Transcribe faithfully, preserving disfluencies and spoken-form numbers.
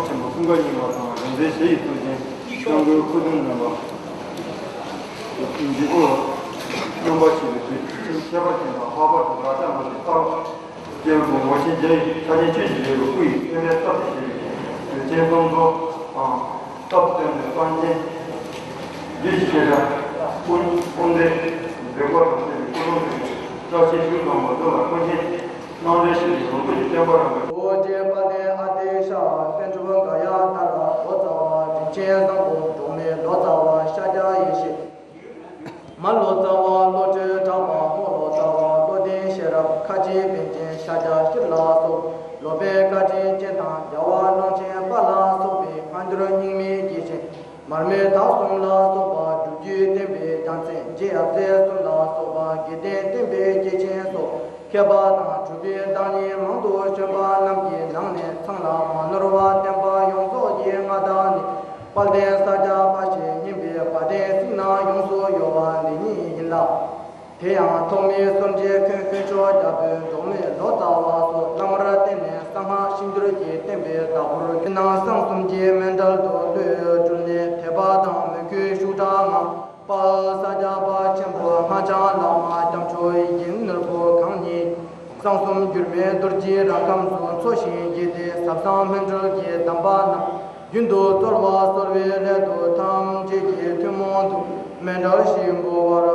ཆེན་པོ་ཀུན་དགའ་བརྙེས་མ་དང་། རིག་འཛིན་ཞི་ཡི་ཐུགས་རྗེ་སྐྱབས་མགོན་སྐུ་གདུང་རྣམ་པ། འདི་ཀོ་རྣམ་པ་ཞིག་ལ་དུས་ཆེན་ཁྱད་པར་ཅན་དང་། འཕགས་པ་དང་བདག་ཅག་མ་ཞིག་ལྟར། སྐྱེས་བུ་ངོ་ཤེས་རྒྱ་ཡི་ཆ་ནས་ཆོས་ཀྱི་འབྲས་བུ་སྐུ་ཡི་ཕན་པའི་ཐབས་ཏུ་བྱེད་པའི་དུས་ཆེན་སྐོང་ཚོགས་དང་། སྟབས་བསྟུན་ནས་གསང་ཆེན་རྒྱུད་ཀྱི་ཆེ་ཕྲ་ཀུན་དཔོན་འདྲེ་མཛད་སྒོ་དང་བཅས་པའི་སྐུ་གདུང་དུ་བཀྲ་ཤིས་ཤུལ་དང་མ་བསྡུ་བར་སྐུ་མཁྱེན། སྣང་རལ་ཞིག་གི་ལོངས་སྐུ་ཡི་བསྟན་པ་རང་གི། རྡོ་རྗེ་དཔལ་ལྡན་ཨ་ཏི་ཤ་པཎ་གྲུབ་ག་ཡ་དྷ་ར། ལོ་ཙཱ་བ་རིན་ཆེན་བཟང་པོ། འབྲོག་མི་ལོ་ཙཱ་བ་ཤཱཀྱ་ཡེ་ཤེས། མ་ལོ་ཙཱ་བ་བློ་གྲོས་གྲགས་པ། སྨོ་ལོ་ཙཱ་བ་བློ་ལྡན་ཤེས་རབ། ཁ་ཆེ་པཎ་ཆེན་ཤཱཀྱ་སྤྱིར་ལ་སོགས། ལོ་པཎ་བཀའ་དྲིན་ཅན་དང་། རྒྱལ་བ་ཀློང་ཆེན་དཔལ་ལ་སོགས་པའི་མཁའ་འགྲོ་རྙིང་མའི་སྐྱེས་ཆེན། མར་མེ་དག་གསུམ་ལ་སོགས་པ་སྒྲུབ་བརྒྱུད་བསྟན་པའི་རྒྱལ་མཚན། རྗེ་ཡབ་སྲས་གསུམ་ལ་སོགས་པ་དགེ་ལྡན་བསྟན་པའི་སྐྱེས་ཆེན་སོགས། མཁས་པ་དང་གྲུབ་པའི་བདག་ཉིད་མང་དུ་བྱོན་པ་རྣམས་ཀྱི་ནང་ནས། ཚང་ལ་མ་ནོར་བ་བསྟན་པ་ཡོངས་རྫོགས་ཀྱི་མངའ་བདག་ནི། དཔལ་ལྡན་ས་སྐྱ་པ་ཞེས་བསྙེན་པའི་བ་དན་ཚིག་ན་ཡོངས་སུ་གཡོ་བ་འདི་ཉིད་ཡིན་ལ། དེ་ཡང་ཐོག་མའི་སུམ་བརྒྱའི་འཁོན་དཔོན་མཆོག་རྒྱལ་པོའི་འབྲོག་མི་ལོ་ཙཱ་བ་སོགས་བླ་མར་བསྟེན་ནས་གསང་སྔགས་ཤིང་རྡུལ་གྱི་བསྟན་པའི་བདག་པོར་གྱུར་ནས། གསང་གསུམ་གྱི་མཎྜལ་དུ་བློས་སྤྲུལ་ནས། དད་པ་དང་མོས་གུས་ཤུགས་དྲག་ངང་། དཔལ་ས་སྐྱ་པ་ཆེན་པོ་སྔགས་འཆང་བླ་མ་སྐྱབས་མཆོག་ཡིད་བཞིན་ནོར་བུ་གང་ཉིད། གསང་གསུམ་འགྱུར་མེད་རྡོ་རྗེའི་རང་ཁམས་སུ་འཚོ་ཞིང་གཞེས་ཏེ། ཟབ་གསང་སྨིན་གྲོལ་གྱི་གདམས་པ་རྣམས་རྒྱུན་དུ་སྩོལ་བ་གསོལ་བའི་སླད་དུ། ཐམས་ཅད་ཀྱི་ཐུན་མོང་དུ་མཎྜལ་ཞིག་འབུལ་བར།